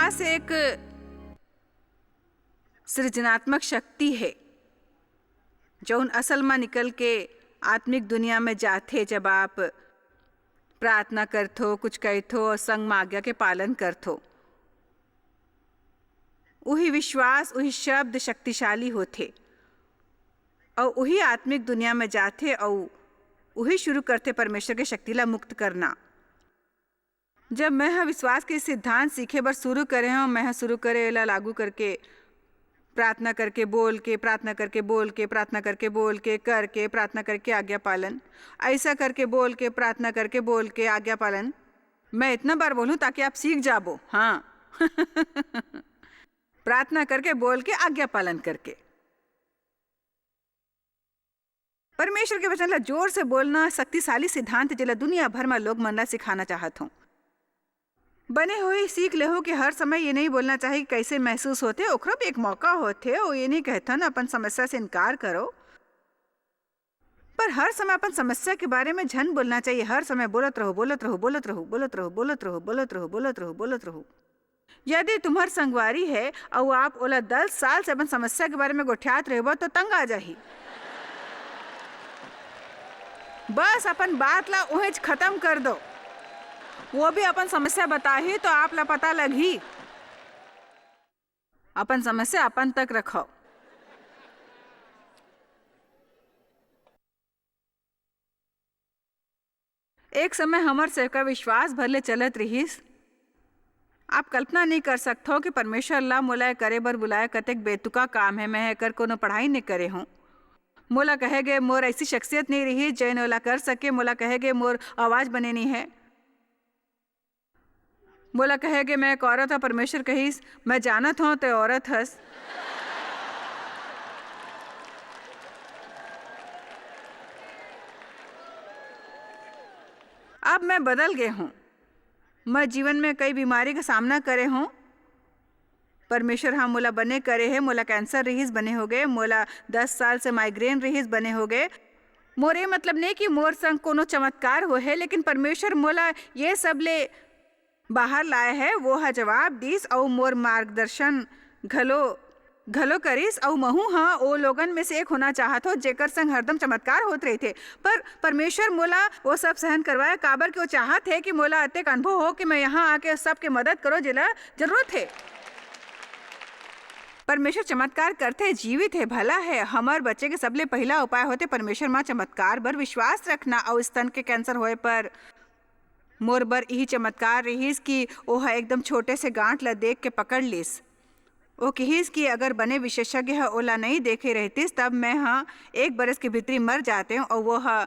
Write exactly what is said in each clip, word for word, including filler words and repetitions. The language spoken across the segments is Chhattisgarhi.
विश्वास एक सृजनात्मक शक्ति हे, जौन असल म निकल के आत्मिक दुनिया में जाथे, जब आप प्रार्थना करथो, कुछ कहिथो अउ संग म आज्ञा के पालन करथो। उही विश्वास, उही शब्द शक्तिशाली होथे, अउ उही आत्मिक दुनिया में जाथे, अउ उही शुरू करथे परमेश्वर के शक्ति ला मुक्त करना। जब मैं ह विश्वास के सिद्धांत सीखे बर शुरू करे हंव, मैं ह शुरू करे एला लागू करके, प्रार्थना करके, बोल के, प्रार्थना करके, बोल के, प्रार्थना करके, बोल के, करके, प्रार्थना करके, आज्ञा पालन, ऐसा करके, बोल के, प्रार्थना करके, बोल के, आज्ञा पालन। मैं इतना बार बोलूं ताकि आप सीख जाबो। हाँ। प्रार्थना करके, बोल के, आज्ञा पालन करके। परमेश्वर के वचन ला जोर से बोलना शक्तिशाली सिद्धांत, जेला दुनिया भर म लोग मन ला सिखाना चाहत हों। बने होही सीख लेहू कि हर समय ये नहीं बोलना चाहिए कि कैसे महसूस होथे, ओकरो भी एक मौका होथे। वो ये नहीं कहथन अपन समस्या से इनकार करो, पर हर समय अपन समस्या के बारे में झन बोलना चाहिए। हर समय बोलत रहो, बोलत रहो, बोलत रहो, बोलत रहो, बोलत रहो, बोलत रहो, बोलत रहो, बोलत रहो। यदि तुम्हर संगवारी है अउ आप ओला दस साल से अपन समस्या के बारे में गोठियात रहिबो, तो तंग आ जाही। बस अपन बात ला उहेंच खत्म कर दो। वो भी अपन समस्या बताही, तो आप ला पता लगही। अपन समस्या अपन तक रखो। एक समय हमर सेवका विश्वास भर ले चलत रिहिस। आप कल्पना नइ कर सकथव कि परमेश्वर ला मोला ए करे बर बुलाए, कतेक बेतुका काम हे। मैं एकर कोनो पढ़ाई नइ करे हूँ। मोला कहे गे, मोर ऐसी शख्सियत नइ रिहिस, जैन ओला कर सके। मोला कहे गे, मोर आवाज बने नइ हे। मोला कहे गे, मैं एक औरत हूँ। परमेश्वर कहिस, मैं जानत हूँ, ते औरत हस। अब मैं बदल गे हूँ। मैं जीवन में कई बीमारी का सामना करे हूँ। परमेश्वर ह मोला बने करे हे। मोला कैंसर रिहिस, बने हो गे। मोला दस साल से माइग्रेन रिहिस, बने हो गे। मोर ये मतलब नहीं कि मोर संग कोनो चमत्कार होहे, लेकिन परमेश्वर मोला ये सब ले बाहर लाए हे। वो ह जवाब दिस अउ मोर मार्गदर्शन घलो घलो करिस। अउ महू ह ओ लोगन में से एक होना चाहत हो, जेकर संग हरदम चमत्कार होत रहिथे। पर परमेश्वर मोला वो सब सहन करवाए, काबर कि वो चाहत हे कि मोला अतेक अनुभव हो कि मैं यहाँ आके सबके मदद करो, जेला जरूरत हे। परमेश्वर चमत्कार करथे, जीवित हे, भला हे। हमर बचे के सबले पहिला उपाय होथे परमेश्वर म चमत्कार बर विश्वास रखना अउ स्तन के कैंसर होए पर मोर बर इही चमत्कार रिहिस कि ओह एकदम छोटे से गांठ ला देख के पकड़ लिस। ओ किहिस कि अगर बने विशेषज्ञ ह ओला नइ देखे रहितिस, तब मैं ह एक बरस के भीतरी मर जातेंव। अउ वो ह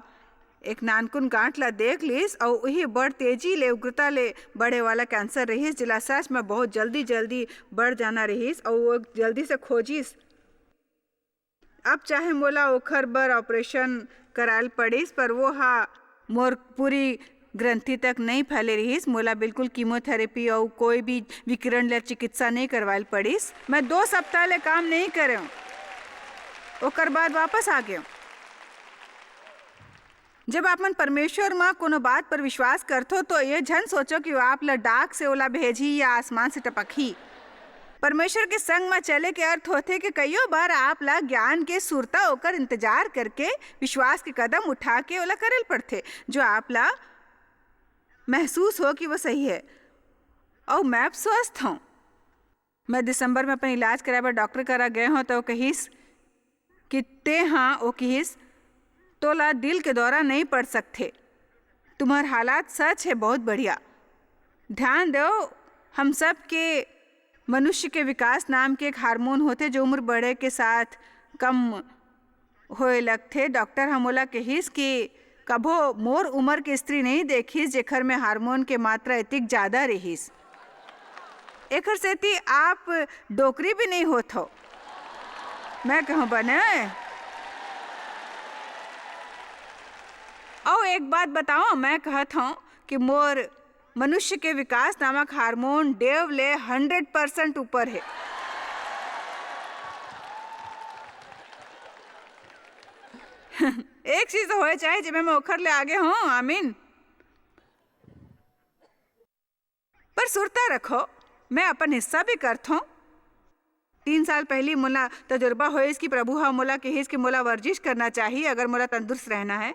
एक नानकुन गांठ ला देख लिस, अउ उही बड़ तेजी ले, उग्रता ले बढ़े वाला कैंसर रिहिस, जेला सच में बहुत जल्दी, जल्दी बढ़ जाना रिहिस, अउ वो जल्दी से खोजिस। अब चाहे मोला ओखर बर ऑपरेशन करायल पड़िस, पर वो हा मोर पूरी ग्रंथि तक नइ फैले रिहिस। मोला बिल्कुल कीमोथेरेपी अउ कोई भी विकिरण ले चिकित्सा नइ करवायल पड़िस। मैं दो सप्ताह ले काम नइ करेंव, ओकर बाद वापस आ गेंव। जब आप मन परमेश्वर म कोनो बात पर विश्वास करथो, तो ये झन सोचो कि वो आप ल डाक से ओला भेजही या आसमान से टपकही। परमेश्वर के संग म चले के अर्थ होथे कि कइयो बार आप ला ज्ञान के सुरता ओकर इंतजार करके विश्वास के कदम उठा के ओला करे ल पड़थे, जो आप ला महसूस हो कि वो सही हे। अउ मैं अब स्वस्थ हूँ। मैं दिसंबर में अपन इलाज कराए बर डॉक्टर करा गए हूँ, तो वो कहिस कि ते हाँ, वो कहिस, "तोला दिल के दौरा नहीं पड़ सकथे।" तुम्हार हालात सच है बहुत बढ़िया। ध्यान दो, हम सब के मनुष्य के विकास नाम के एक हार्मोन होथे, जो उम्र बढ़े के साथ कम होए लगथे। डॉक्टर ह मोला कहिस कि कभो मोर उम्र के स्त्री नहीं देखिस, जेकर में हार्मोन के मात्रा इतिक ज्यादा रिहिस। एकर सेती आप डोकरी भी नहीं होत हो। मैं कहूँ, "बने।" अउ एक बात बताओ, मैं कहत हूँ कि मोर मनुष्य के विकास नामक हार्मोन डेव ले हंड्रेड परसेंट ऊपर हे। एक चीज तो होए चाहे, जेमे मैं ओखर ले आगे हूँ। आमीन। पर सुरता रखो, मैं अपन हिस्सा भी करथों। तीन साल पहिली मोला तजुर्बा होइस कि प्रभु ह मोला किहिस कि मोला वर्जिश करना चाही, अगर मोला तंदुरुस्त रहना हे।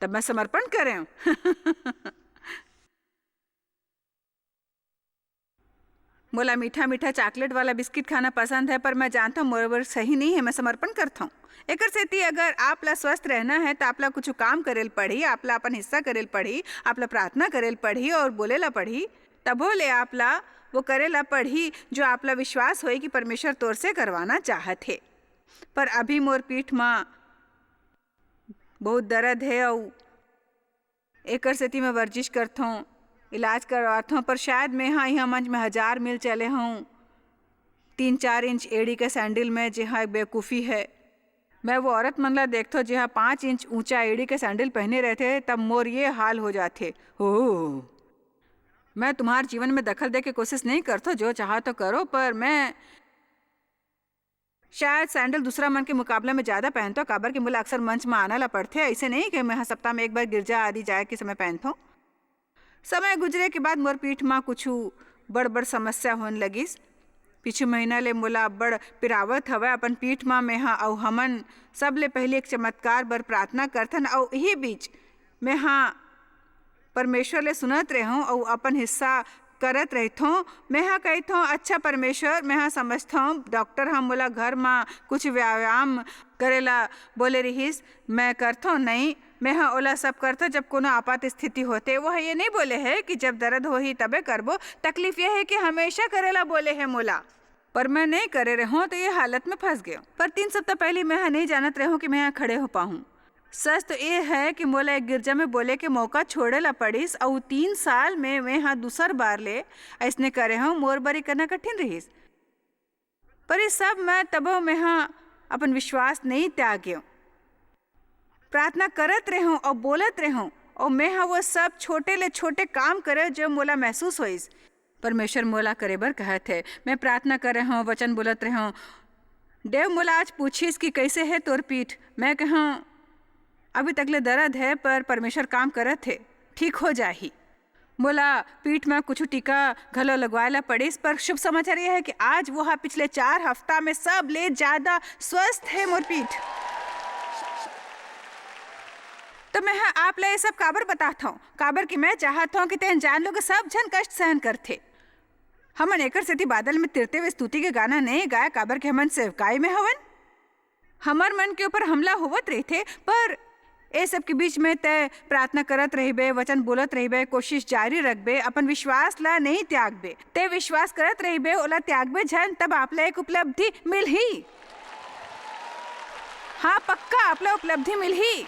तब मैं समर्पण करेंव। मोला मीठा-मीठा चॉकलेट वाला बिस्किट खाना पसंद हे, पर मैं जानथों, मोर बर सही नइ हे, मैं समर्पण करथों। एकर सेती, अगर आप ला स्वस्थ रहना हे, त आप ला कुछु काम करे ल पड़ही, आप ला अपन हिस्सा करे ल पड़ही, आप ला प्रार्थना करे ल पड़ही अउ बोले ला पड़ही। तभो ले आप ला वो करे ला पड़ही, जो आप ला विश्वास होही कि परमेश्वर तोर से करवाना चाहत हे। पर अभी मोर पीठ म बहुत दरद हे अउ एकर सेती मैं वर्जिश करथों, इलाज करवाथों, पर शायद मैं हा इहाँ मंच में हजार मील चले हूँ, तीन चार इंच एड़ी के सैंडल में, जेहा एक बेवकूफ़ी हे। मैं वो औरत मन ला देखथों, जेहा पाँच इंच ऊंचा एड़ी के सैंडल पहने रहथे, तब मोर ये हाल हो जाथे। ओह! मैं तुम्हार जीवन में दखल दे के कोशिश नहीं करथों, जो चाहा तो करो, पर मैं शायद सैंडल दूसरा मन के मुकाबला में ज्यादा पहनथों, काबर कि मोला अक्सर मंच में आना ला पड़थे। अइसे नहीं कि मैं ह सप्ताह में एक बार गिरजा आदि जाए के समय पहनथों। समय गुजरे के बाद मोर पीठ म कुछु बड़-बड़ समस्या होन लगिस। पिछू महीना ले मोला अब्बड़ पिरावत हवय अपन पीठ म। मेंहा अउ हमन सबले पहिली एक चमत्कार बर प्रार्थना करथन, अउ इही बीच मेंहा परमेश्वर ले सुनत रेहंव अउ अपन हिस्सा करत रहिथों। मेंहा कहिथों, "अच्छा परमेश्वर, मेंहा समझथों, डॉक्टर ह मोला घर म कुछ व्यायाम करे ला बोले रिहिस, मैं करथों नहीं। मेंहा ओला सब करथों, जब कोनो आपात स्थिति होथे।" वो ह ये नहीं बोले हे कि जब दर्द होही तबे करबो। तकलीफ ये हे कि हमेशा करे ला बोले हे मोला, पर मैं नहीं करे रेहों, तो ये हालत में फंस गेंव। पर तीन सप्ताह पहिली मेंहा नहीं जानत रेहों कि मेंहा खड़े हो पाहूं। सच तो ये हे कि मोला एक गिरजा में बोले के मौका छोड़े ला पड़िस, अउ तीन साल में मेंहा दूसर बार ले अइसने करे हंव। मोर बर ये करना कठिन रिहिस, पर ये सब में तभो मेंहा अपन विश्वास नहीं त्यागेंव। प्रार्थना करत रेहों अउ बोलत रेहों, अउ मेंहा वो सब छोटे ले छोटे काम करेंव, जो मोला महसूस होइस। परमेश्वर मोला करे बर कहत हे। मैं प्रार्थना करे हंव, वचन बोलत रेहों। देव मोला आज पूछिस कि कइसे हे तोर पीठ। मैं कहेंव, "अभी तक ले दर्द हे, पर परमेश्वर काम करत हे, ठीक हो जाही।" मोला पीठ म कुछु टीका घलो लगवाए ला पड़िस, पर शुभ समाचार ये हे कि आज वो ह पिछले चार हफ्ता में सबले ज्यादा स्वस्थ हे मोर पीठ। तो मेंहा आप ला ये सब काबर बताथंव? काबर कि मैं चाहत हंव कि तेन जान लो कि सब झन कष्ट सहन करथे। हमन एकर सेती बादल में तिरते हुए स्तुति के गाना नहीं गाए, काबर कि हमन सेवकाई में हवन। हमर मन के ऊपर हमला होवत रहिथे, पर ए सब के बीच में तैं प्रार्थना करत रहिबे, वचन बोलत रहिबे, कोशिश जारी रखबे, अपन विश्वास ला नहीं त्यागबे। तैं विश्वास करत रहिबे, ओला त्यागबे झन, तब आप ला एक उपलब्धि मिलही। हाँ, पक्का आप ला उपलब्धि मिलही।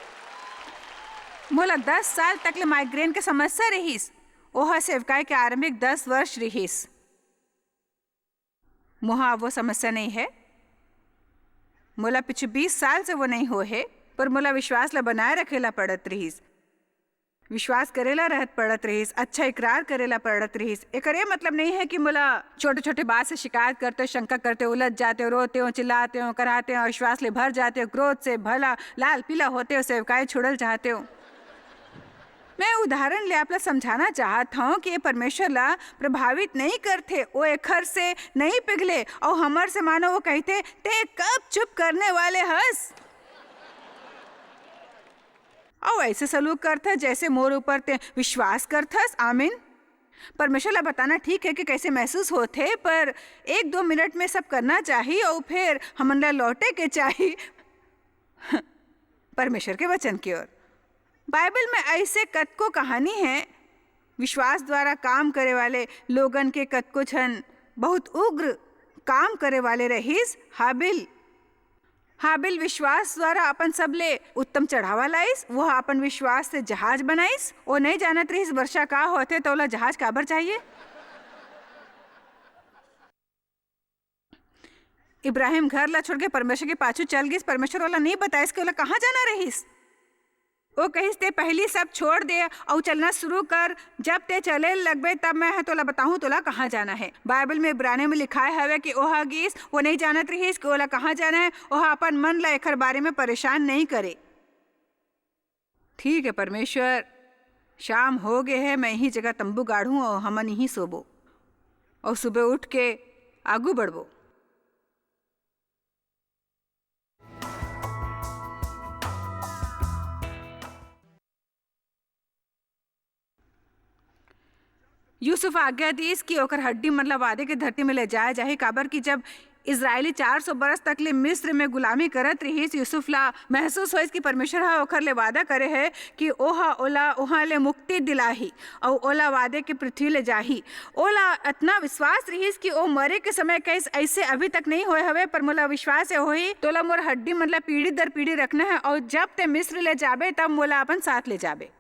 मोला दस साल तक ले माइग्रेन के समस्या रिहिस। ओह सेवकाई के आरंभिक दस वर्ष रिहिस। मोहा अब वो समस्या नहीं हे। मोला पिछू बीस साल से वो नहीं होए हे, पर मोला विश्वास ला बनाए रखे ला पड़त रिहिस। विश्वास करे ला रहत पड़त रिहिस, अच्छा इकरार करे ला पड़त रिहिस। एकर ये मतलब नहीं हे कि मोला छोटे-छोटे बात से शिकायत करते, शंका करते, उलझ जाते, रोते हो, चिल्लाते हो, कराते हो, विश्वास ले भर जाते हो, क्रोध से भला लाल पीला होते हो, सेवकाई छोड़ल चाहते हो। मैं उदाहरण ले आप ला समझाना चाहत हंव कि ये परमेश्वर ला प्रभावित नहीं करथे, वो एखर से नहीं पिघले, अउ हमर से मानो वो कहिथे, "तैं कब चुप करने वाले हस?" अउ ऐसे सलूक करथे, जैसे मोर ऊपर तैं विश्वास करथस। आमीन। परमेश्वर ला बताना ठीक हे कि कैसे महसूस होथे, पर एक दो मिनट में सब करना चाही, अउ फिर हमन ला लौटे के चाही परमेश्वर के वचन की ओर। बाइबल में ऐसे कतको कहानी हे, विश्वास द्वारा काम करे वाले लोगन के। कतको झन बहुत उग्र काम करे वाले रहिस। हाबिल, हाबिल विश्वास द्वारा अपन सबले उत्तम चढ़ावा लाइस। वो अपन विश्वास से जहाज बनाइस। वो नहीं जानत रहिस वर्षा का होथे, तो ओला जहाज काबर चाहिए। इब्राहिम घर ला छोड़ के परमेश्वर के पाछू चल गिस। परमेश्वर ओला नहीं बताइस कि ओला कहाँ जाना रहिस। वो कहिस, "तैं पहिली सब छोड़ दे अउ चलना शुरू कर। जब तैं चले लगबे, तब मैं ह तोला बताहूँ, तोला कहाँ जाना हे।" बाइबल में इब्रानियों में लिखाए हवे कि ओह गिस, वो नहीं जानत रहिस कि ओला कहाँ जाना हे। ओह अपन मन ला एखर बारे में परेशान नहीं करे। ठीक है परमेश्वर, शाम हो गे हे, मैं इही जगह तंबू गाढ़ूं अउ हमन इही सोबो, अउ सुबह उठ के आगू बढ़बो। यूसुफ आज्ञा दीस कि ओकर हड्डी मन ला वादे के धरती में ले जाया जाही, काबर कि जब इजरायली चार सौ बरस तक ले मिस्र में गुलामी करत रिहिस, यूसुफ ला महसूस होइस कि परमेश्वर ह ओकर ले वादा करे हे कि ओह ओला उहां ले मुक्ति दिलाही अउ ओला वादे के पृथ्वी ले जाही। ओला अतना विश्वास रिहिस कि ओ मरे के समय कहिस, "ऐसे अभी तक नहीं होए हवे, पर मोला विश्वास हे होही, तोला मोर हड्डी मन ला पीढ़ी दर पीढ़ी रखना हे, अउ जब ते मिस्र ले जाबे, तब मोला अपन साथ ले जाबे।"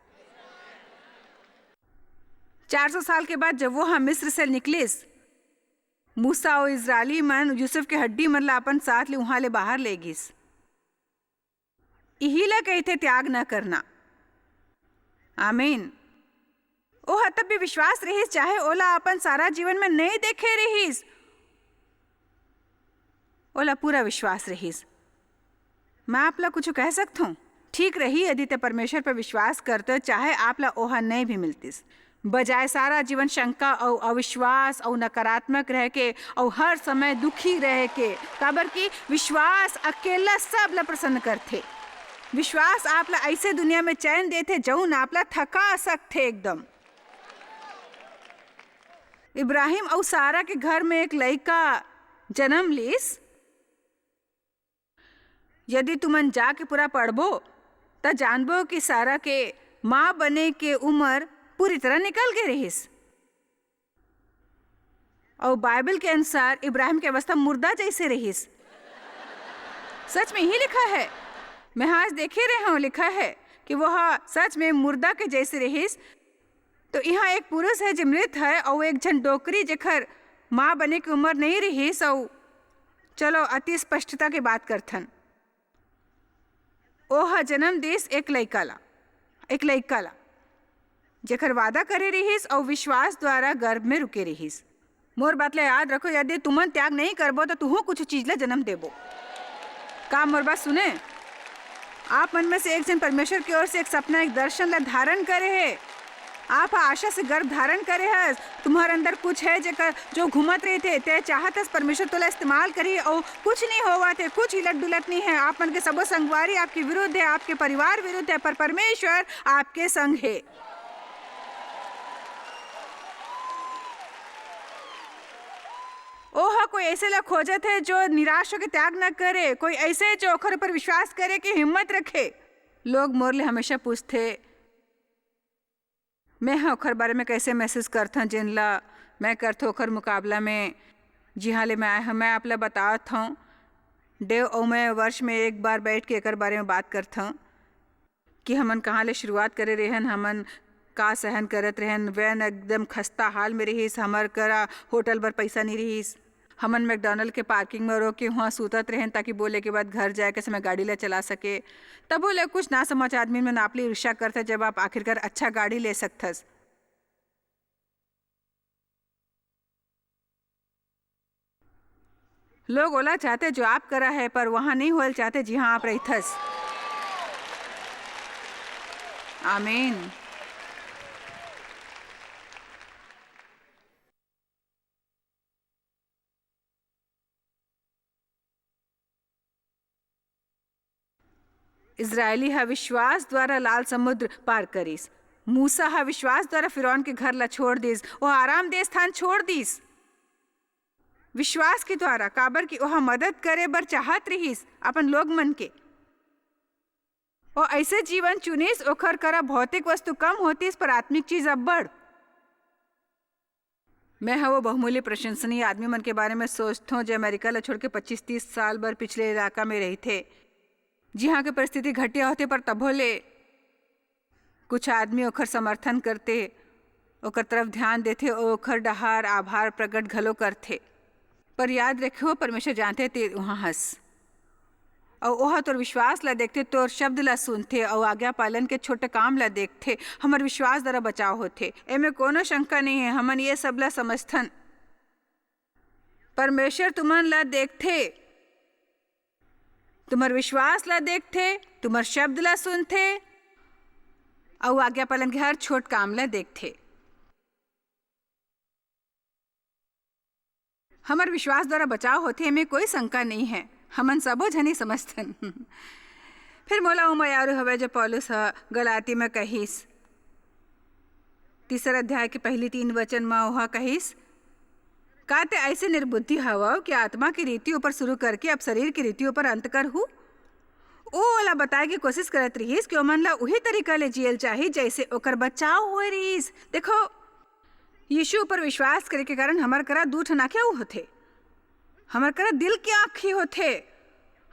चार सौ साल के बाद जब वो ह मिस्र से निकलिस, मूसा अउ इजरायली मन यूसुफ के हड्डी मन ला अपन साथ ले उहां ले बाहर ले गिस। इही ला कहिथे त्याग न करना। आमीन। ओह तब भी विश्वास रिहिस, चाहे ओला अपन सारा जीवन में नहीं देखे रिहिस, ओला पूरा विश्वास रिहिस। मैं आप ला कुछ कह सकत हूँ? ठीक रही, यदि ते परमेश्वर पर विश्वास करते, चाहे आप ला ओह नहीं भी मिलतिस। बजाय सारा जीवन शंका अउ अविश्वास अउ नकारात्मक रह के अउ हर समय दुखी रह के, काबर कि विश्वास अकेला सब ला प्रसन्न करथे। विश्वास आप ला ऐसे दुनिया में चैन देथे, जौन आप ला थका सकथे एकदम। इब्राहिम अउ सारा के घर में एक लइका जन्म लीस। यदि तुमन जाके पूरा पढ़बो, त जानबो कि सारा के माँ बने के उम्र पूरी तरह निकल गे रिहिस। अउ बाइबल के अनुसार इब्राहिम के अवस्था मुर्दा जैसे रिहिस। सच में ही लिखा है, मैं आज देखे रहे हूँ, लिखा है कि वह सच में मुर्दा के जैसे रिहिस। तो यहाँ एक पुरुष है जे मृत है, अउ एक झन डोकरी जेकर माँ बने के उम्र नहीं रिहिस। अउ चलो अति स्पष्टता के बात करथन। ओह जन्म दीस एक लइका ला, एक लइका ला, जेकर वादा करे रिहिस अउ विश्वास द्वारा गर्भ में रुके रिहिस। मोर बात ला याद रखो, यदि तुमन त्याग नहीं करबो, तो तुहू कुछ चीज ला जन्म देबो। का मोर बात सुने? आप मन में से एक झन परमेश्वर की ओर से एक सपना, एक दर्शन ला धारण करे हे। आप ह आशा से गर्भ धारण करे हस। तुम्हार अंदर कुछ है जेकर, जो घूमत रहिथे। ते चाहत हस परमेश्वर तोला इस्तेमाल करही, अउ कुछ नहीं होवत हे, कुछ हिलत डुलत नहीं है। आप मन के सबो संगवारी आपके विरुद्ध है, आपके परिवार विरुद्ध है, पर परमेश्वर आपके संग है। ओह कोई ऐसे ला खोजत हे जो निराश होके त्याग न करे, कोई ऐसे जो ओखर ऊपर विश्वास करे के हिम्मत रखे। लोग मोर ले हमेशा पूछथे, मैं ह ओखर बारे में कैसे महसूस करथौं, जेन ला मैं करथौं ओखर मुकाबला में, जिहाँ ले मैं आए हौं। मैं आप ला बतावत हौं, डेव अउ मैं वर्ष में एक बार बैठ के एकर बारे में बात करथौं कि हमन कहाँ ले शुरुआत करे रेहन, हमन का सहन करत रेहन। वैन एकदम खस्ता हाल में रिहिस, हमर करा होटल बर पैसा नहीं रिहिस। हमन मैकडॉनल्ड के पार्किंग में रोक के हुआं सूतत रेहेन, ताकि बोले के बाद घर जाए के समय गाड़ी ला चला सके। तभो ले कुछ नासमझ आदमी मन आप ले ईर्ष्या करथे, जब आप आखिरकार अच्छा गाड़ी ले सकथस। लोग ओला चाहते, जो आप करा है, पर वहां नहीं होल चाहते, जिहां आप रहिथस। आमीन। इजरायली ह विश्वास द्वारा लाल समुद्र पार करिस। मूसा ह विश्वास द्वारा फिरौन के घर ला छोड़ दिस, ओह आराम देह स्थान छोड़ दिस। विश्वास के द्वारा, काबर कि ओह मदद करे बर चाहत रिहिस अपन लोग मन के। ओ ऐसे जीवन चुनिस, ओखर करा भौतिक वस्तु कम होतिस, पर आत्मिक चीज अब्बड़। मैं ह वो बहुमूल्य प्रशंसनीय आदमी मन के बारे में सोचथों, जे अमेरिका ला छोड़ के पच्चीस तीस साल बर पिछले इलाका में रहिथे, जिहाँ के परिस्थिति घटिया होथे, पर तभो ले कुछ आदमी ओखर समर्थन करथे, ओकर तरफ ध्यान देथे, ओखर डहार आभार प्रकट घलो करथे। पर याद रखियो, परमेश्वर जानथे ते उहाँ हस। अउ ओह तोर विश्वास ला देखथे, तोर शब्द ला सुनथे, अउ आज्ञा पालन के छोटे काम ला देखथे। हमर विश्वास द्वारा बचाव होथे, एमे कोनो शंका नहीं है। हमन ये सब ला समझथन। परमेश्वर तुमन ला देखथे, तुम्हर विश्वास ला देखथे, तुम्हर शब्द ला सुनथे, अउ आज्ञा पालन के हर छोट काम ल देखथे। हमर विश्वास द्वारा बचाव होथे, एमे कोई शंका नहीं है। हमन सबो झन ही समझथन। फिर मोला ओ मयारू हवय, जो पौलुस ह गलाती में कहिस, तीसर अध्याय के पहली तीन वचन म ओहा कहिस, "का ते ऐसे निर्बुद्धि हवव कि आत्मा की रीति ऊपर शुरू करके अब शरीर की रीति ऊपर अंत कर हू?" ओ ओला बताए के कोशिश करत रिहिस कि ओमन ला उही तरीका ले जियल चाही, जैसे ओकर बचाव होए रिहिस। देखो, यीशु ऊपर विश्वास करे के कारण हमर करा दू ठन आँखें अउ होथे। हमर करा दिल के आँखी होथे।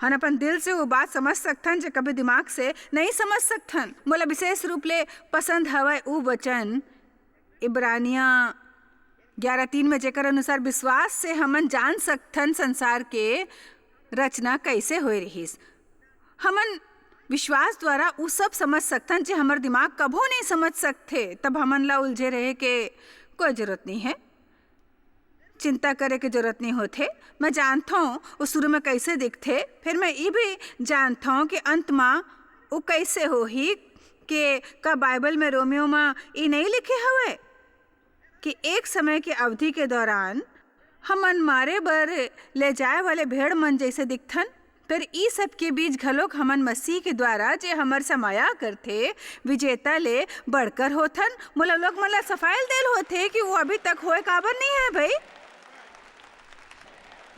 हम अपन दिल से वो बात समझ सकथन, जे कभी दिमाग से नहीं समझ सकथन। मोला विशेष रूप ले पसंद हवय उ वचन, इब्रानिया ग्यारह तीन में, जेकर अनुसार विश्वास से हमन जान सकथन संसार के रचना कैसे होए रिहिस। हमन विश्वास द्वारा उ सब समझ सकथन, जे हमर दिमाग कभो नहीं समझ सकथे। तब हमन ला उलझे रहे के कोई जरूरत नहीं है, चिंता करे के जरूरत नहीं होथे। मैं जानथौं वो शुरू में कैसे दिखथे, फिर मैं ये भी जानथौं कि अंत मा वो कैसे होही। के का बाइबल में रोमियो मा ये नहीं लिखे हवय कि एक समय के अवधि के दौरान हमन मारे बर ले जाए वाले भेड़ मन जैसे दिखथन? फिर ई सब के बीच घलोक हमन मसीह के द्वारा, जे हमर समया करथे, विजेता ले बढ़कर होथन। मोला लोग मन ला सफाई देल होथे कि वो अभी तक होए काबर नहीं है, भाई।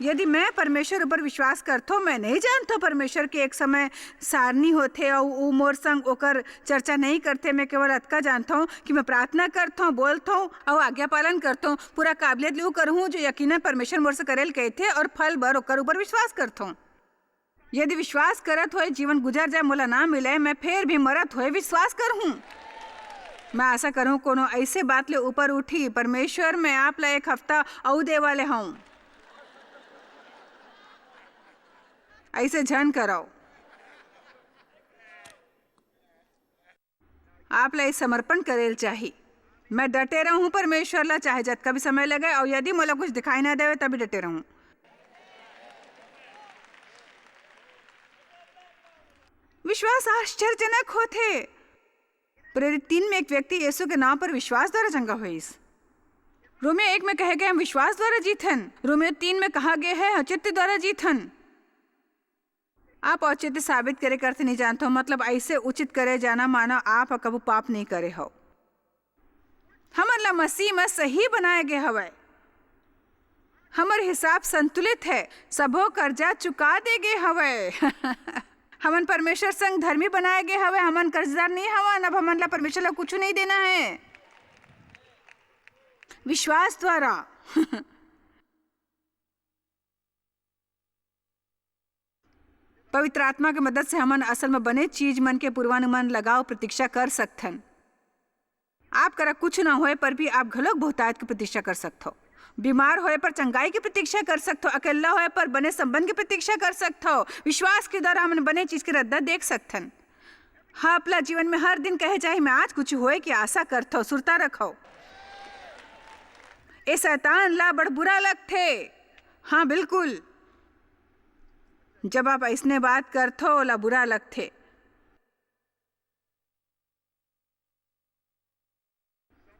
यदि मैं परमेश्वर ऊपर विश्वास करथों, मैं नहीं जानथों परमेश्वर के एक समय सारणी होथे अउ उ मोर संग ओकर चर्चा नहीं करथे। मैं केवल अतका जानथों कि मैं प्रार्थना करथों, बोलथों अउ आज्ञा पालन करथों। पूरा काबिलियत ले उ करहूँ, जो यकीनन परमेश्वर मोर से करेल कहिथे, अउ फल बर ओकर ऊपर विश्वास करथों। यदि विश्वास करत होए जीवन गुजर जाए, मोला ना मिले, मैं फेर भी मरत होए विश्वास करहूँ। मैं आशा करहूँ कोनो ऐसे बात ले ऊपर उठी। परमेश्वर, मैं आप ला एक हफ्ता अउ दे वाले हूँ। ऐसे झन करव। आप ला ये समर्पण करेल चाही। मैं डटे रहूं परमेश्वर ला, चाहे जतका भी समय लगे, और यदि मोला कुछ दिखाई ना देवे, तभी डटे रहूं। विश्वास आश्चर्यजनक होथे। प्रेरित तीन में एक व्यक्ति यीशु के नाम पर विश्वास द्वारा चंगा होइस। रोमियो एक में कहे गए, "हम विश्वास द्वारा जीथन।" रोमियो तीन में कहा गया है, "हम चित्त द्वारा जीथन।" आप औचित्य साबित करे के अर्थ नहीं जानथो, मतलब ऐसे उचित करे जाना मानो आप ह कभू पाप नहीं करे हो। हमन ला मसीह म सही बनाए गे हवय, हमर हिसाब संतुलित है, सबो कर्जा चुका दे गे हवय। हमन परमेश्वर संग धर्मी बनाए गे हवय, हमन कर्जदार नहीं हवन, अब हमन ला परमेश्वर ला कुछ नहीं देना है। विश्वास द्वारा पवित्र आत्मा के मदद से हमन असल में बने चीज मन के पूर्वानुमान लगाव, प्रतीक्षा कर सकथन। आप करा कुछ ना होए पर भी आप घलोक बहुतायत के प्रतीक्षा कर सकथो। बीमार होए पर चंगाई की प्रतीक्षा कर सकथो। अकेला होए पर बने संबंध की प्रतीक्षा कर सकथो। विश्वास के द्वारा हमन बने चीज के रद्दा देख सकथन। हाँ, अपना जीवन में हर दिन कहे जाए, "मैं आज कुछ होए की आशा करथो।" सुरता रखो, ए शैतान ला बड़ बुरा लगथे। हाँ, बिल्कुल। जब आप अइसने बात करथो, ओला बुरा लगथे।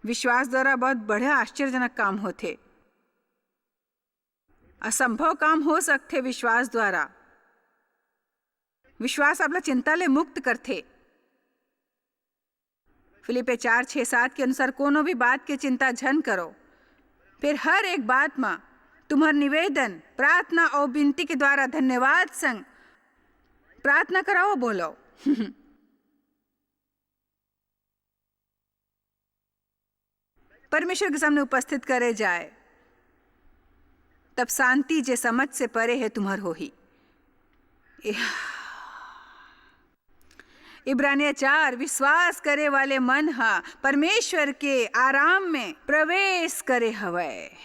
विश्वास द्वारा बहुत बड़े आश्चर्यजनक काम होथे। असंभव काम हो सकथे विश्वास द्वारा। विश्वास आपला चिंता ले मुक्त करथे। फिलिप्पी चार, छह, सात के अनुसार कोनो भी बात के चिंता झन करो, फिर हर एक बात म तुम्हर निवेदन, प्रार्थना अउ बिनती के द्वारा धन्यवाद संग प्रार्थना कराओ, बोलो। परमेश्वर के सामने उपस्थित करे जाए, तब शांति जे समझ से परे हे तुम्हर होही। इब्रानिया चार, विश्वास करे वाले मन ह परमेश्वर के आराम में प्रवेश करे हवय।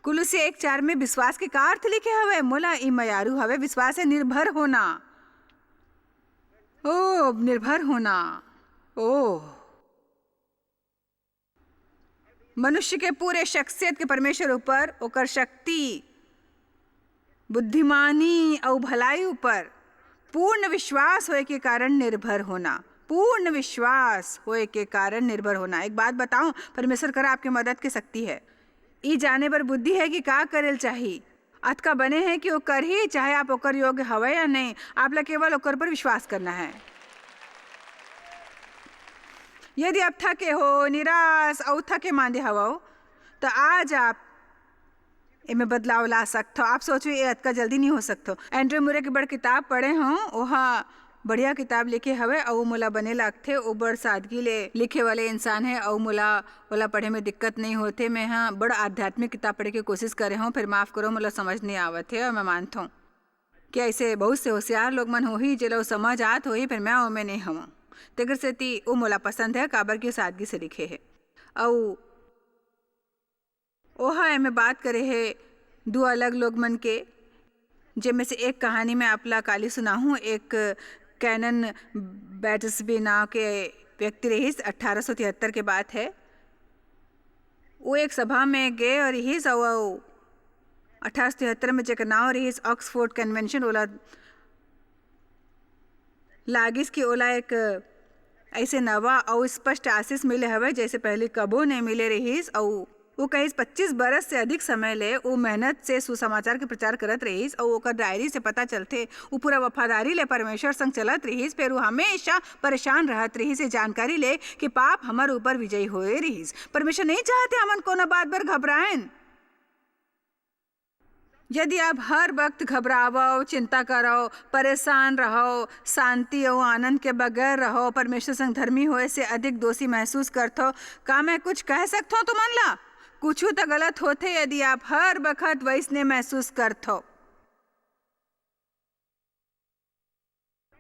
कुलुसी एक चार में विश्वास के का अर्थ लिखे हवय? मोला ई मयारू हवय, विश्वास है निर्भर होना। ओ, निर्भर होना। ओ, मनुष्य के पूरे शख्सियत के परमेश्वर ऊपर, ओकर शक्ति, बुद्धिमानी अउ भलाई ऊपर पूर्ण विश्वास होए के कारण निर्भर होना, पूर्ण विश्वास होए के कारण निर्भर होना। एक बात बताऊं, परमेश्वर करा आपके मदद के शक्ति है। ई जाने बर बुद्धि है कि का करेल चाही। अतका बने है कि वो करही, चाहे आप ओकर योग्य हवय या नहीं। आप ला केवल ओकर पर विश्वास करना है। यदि आप थके हो, निराश अउ थके मांदे हवव, तो आज आप एमे बदलाव ला सकथव। आप सोचो, ये अतका जल्दी नहीं हो सकथो। एंड्रयू मुरे के बड़ किताब पढ़े हूँ, ओहा बढ़िया किताब लिखे हवे अउ मोला बने लागथे। वो बड़ सादगी ले लिखे वाले इंसान है अउ मोला ओला पढ़े में दिक्कत नहीं होथे। मैं हा बड़ आध्यात्मिक किताब पढ़े के कोशिश करे हूँ, फिर माफ करो, मोला समझ नहीं आवत है। और मैं मानथों कि ऐसे बहुत से होशियार लोग मन होही, जेला वो समझ आत होही, फिर मैं ओमे नहीं हवं। तेकर सेती वो मोला पसंद है, काबर कि वो सादगी से लिखे है। अउ ओहा एमे बात करे हे दू अलग लोग मन के, जेमे से एक कहानी मैं आप ला काली सुनाहूँ। एक कैनन बैटस्बी नाव के व्यक्ति रहिस, अठारह सौ तिहत्तर के बात है। वो एक सभा में गे और रहिस, अउ, अउ अठारह सौ तिहत्तर में जेकर नाव रहिस ऑक्सफोर्ड कन्वेंशन, ओला लागिस कि ओला एक ऐसे नवा अउ स्पष्ट आशीष मिले हवय, जैसे पहले कबो नहीं मिले रहिस। अउ वो कहिस, "पच्चीस बरस से अधिक समय ले वो मेहनत से सुसमाचार के प्रचार करत रहिस, अउ ओकर डायरी से पता चलथे, वो पूरा वफादारी ले परमेश्वर संग चलत रहिस, फेर वो हमेशा परेशान रहत रहिस, ये जानकारी ले कि पाप हमर ऊपर विजयी होए रहिस।" परमेश्वर नहीं चाहते हमन कोनो बात बर घबराएन। यदि आप हर वक्त घबरावव, चिंता करव, परेशान रहव, शांति अउ आनंद के बगैर रहव, परमेश्वर संग धर्मी होए से अधिक दोषी महसूस करथव, का मैं कुछ कह सकथव तुमन ला? कुछु त गलत होथे, यदि आप हर बखत वैसने महसूस करथव।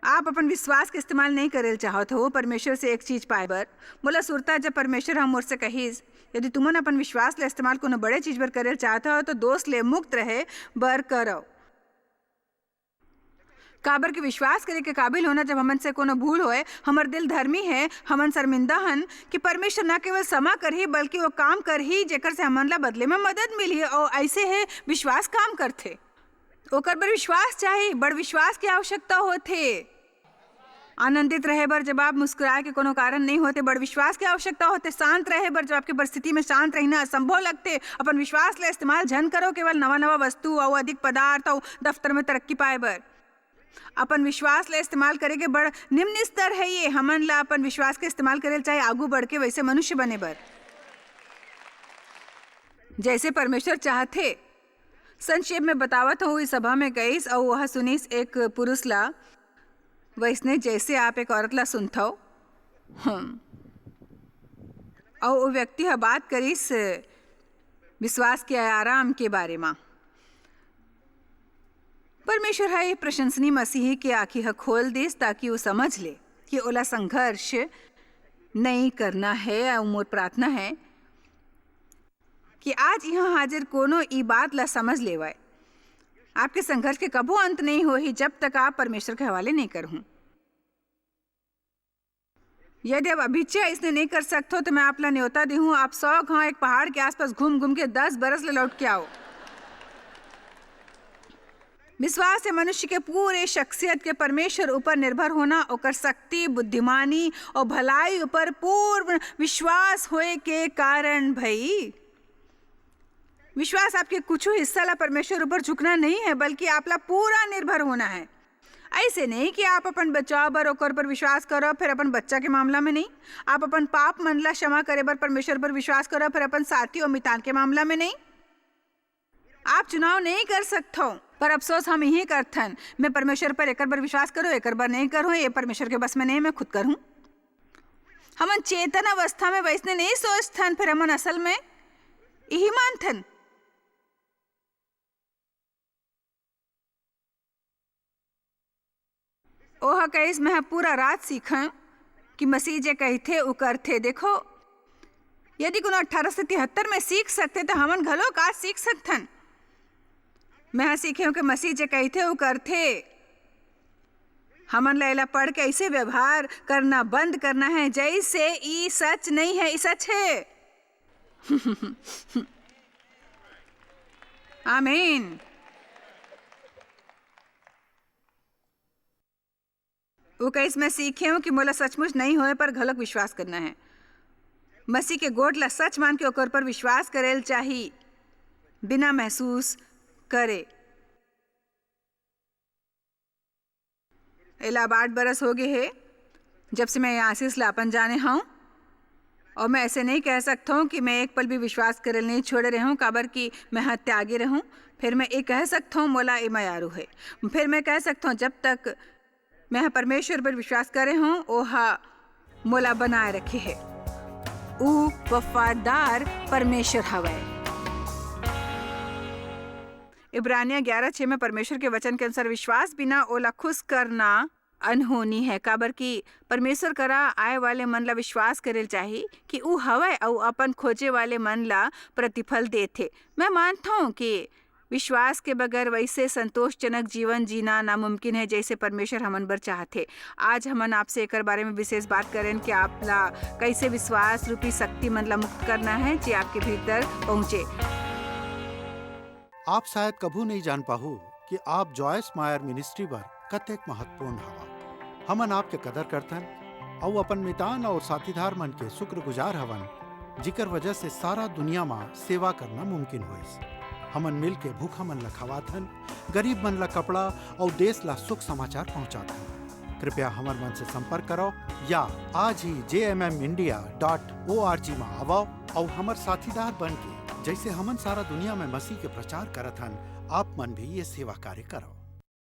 आप अपन विश्वास के इस्तेमाल नहीं करेल चाहत हो परमेश्वर से एक चीज पाए बर। मोला सुरता जब परमेश्वर ह मोर से कहिस, "यदि तुमन अपन विश्वास ला इस्तेमाल कोनो बड़े चीज बर करेल चाहत हो, तो दोष ले मुक्त रहे बर करव।" काबर के विश्वास करे के काबिल होना, जब हमन से कोनो भूल होए, हमर दिल धर्मी है, हमन शर्मिंदा हन कि परमेश्वर न केवल क्षमा करही, बल्कि वो काम करही, जेकर से हमन ला बदले में मदद मिलही। और ऐसे है विश्वास काम करथे। ओकर बर विश्वास चाही, बड़ विश्वास के आवश्यकता होथे। आनंदित रहे बर जब आप मुस्कुराए के कोनो कारण नहीं होते, बड़ विश्वास के आवश्यकता होथे। शांत रहे बर जब आपके परिस्थिति में शांत रहना असंभव लगथे, अपन विश्वास ला इस्तेमाल झन करो केवल नवा नवा वस्तु अउ अधिक पदार्थ अउ दफ्तर में तरक्की पाए बर। अपन विश्वास ला इस्तेमाल करे के बड़ निम्न स्तर है ये। हमन ला अपन विश्वास के इस्तेमाल करे चाहे आगू बढ़ के वैसे मनुष्य बने बर, जैसे परमेश्वर चाहथे। संक्षेप में बतावत हूँ, इस सभा में गईस अउ वह सुनिस एक पुरुष ला, वैसने जैसे आप एक औरत ला सुनथव। हम अउ वो व्यक्ति ह बात करिस विश्वास के आराम के बारे मा। परमेश्वर ह ये प्रशंसनीय मसीही के आँखी ह खोल दिस, ताकि वो समझ ले कि ओला संघर्ष नहीं करना है। अउ मोर प्रार्थना है कि आज यहाँ हाजिर कोनो ई बात ला समझ लेवय, आपके संघर्ष के कभू अंत नहीं होही, जब तक आप परमेश्वर के हवाले नहीं करहूँ। यदि आप अभिचे इसने नहीं कर सकथो, तो मैं आप ला न्योता देहूँ, आप सौ घाव एक पहाड़ के आसपास घूम घूम के दस बरस ले लौट के आओ। विश्वास है मनुष्य के पूरे शख्सियत के परमेश्वर ऊपर निर्भर होना, ओकर शक्ति, बुद्धिमानी और भलाई ऊपर पूर्ण विश्वास होए के कारण भई। विश्वास आपके कुछ हिस्सा ला परमेश्वर ऊपर झुकना नहीं है, बल्कि आप ला पूरा निर्भर होना है। ऐसे नहीं कि आप अपन बचाव बर ओकर पर विश्वास करो, फिर अपन बच्चा के मामला में नहीं। आप अपन पाप मन ला क्षमा करे बर परमेश्वर पर विश्वास करो, फिर अपन साथी और मितान के मामला में नहीं। आप चुनाव नहीं कर सकथो, पर अफसोस हम यही करथन, "मैं परमेश्वर पर एकर बर विश्वास करूँ, एकर बर नहीं करूँ, ये परमेश्वर के बस में नहीं, मैं खुद करूँ।" हमन चेतन अवस्था में वैसने नहीं सोचथन, फिर हमन असल में यही मानथन। ओह कहिस, "मैं ह पूरा रात सीखं कि मसीह जे कहिथे, उ करथे।" देखो, यदि कोनो अठारह सौ तिहत्तर में सीख सकथे, त हमन घलो का सीख सकथन? मैं ह सीखे हूँ कि मसीह जे कहिथे, उ करथे। हमन ला एला पढ़ के ऐसे व्यवहार करना बंद करना है, जैसे ई सच नहीं है, ई सच है। आमीन। वो कहिस, मैं सीखे हूँ कि मोला सचमुच नहीं होए पर घलोक विश्वास करना है। मसीह के गोठ ला सच मान के ओकर पर विश्वास करेल चाही, बिना महसूस करे। एला अब आठ बरस हो गए हे, जब से मैं ये आशीष ला अपन जाने हूँ। और मैं ऐसे नहीं कह सकता हूँ कि मैं एक पल भी विश्वास करेल नहीं छोड़े रहूँ, काबर कि मैं ह त्यागी रहूँ। फिर मैं ये कह सकता हूँ, मोला एमा यारू है। फिर मैं कह सकता हूँ, जब तक मैं ह परमेश्वर पर विश्वास करे हूँ, ओहा मोला बनाए रखे है। ऊ वफादार परमेश्वर हवय। इब्रानिया ग्यारह छः में परमेश्वर के वचन के अनुसार विश्वास बिना ओला खुश करना अनहोनी है, काबर कि परमेश्वर करा आए वाले मन ला विश्वास करेल चाही कि ऊ हवय अऊ अपन खोजे वाले मन ला प्रतिफल देथे। मैं मानथों कि विश्वास के बगैर वैसे संतोषजनक जीवन जीना नामुमकिन है, जैसे परमेश्वर हमन बर चाहथे। आज हमन आपसे एकर बारे में विशेष बात करेन कि आप ला कैसे विश्वास रूपी शक्ति मन ला मुक्त करना है, जे आपके भीतर पहुँचे। आप शायद कभू नहीं जान पाहू कि आप जॉयस मायर मिनिस्ट्री बर कतेक महत्वपूर्ण हवा। हमन आपके कदर करथन अउ अपन मितान और साथीदार मन के शुक्रगुजार हवन, जिकर वजह से सारा दुनिया मा सेवा करना मुमकिन होइस। हमन मिल के भूखा मन ला खवाथन, गरीब मन ला कपड़ा और देश ला सुख समाचार पहुंचाथन। कृपया हमर मन से संपर्क करो या आज ही जे M M India dot O R G मा आवो और हमर साथीदार बन के, जैसे हमन सारा दुनिया में मसीह के प्रचार करत हन, आप मन भी ये सेवा कार्य करो।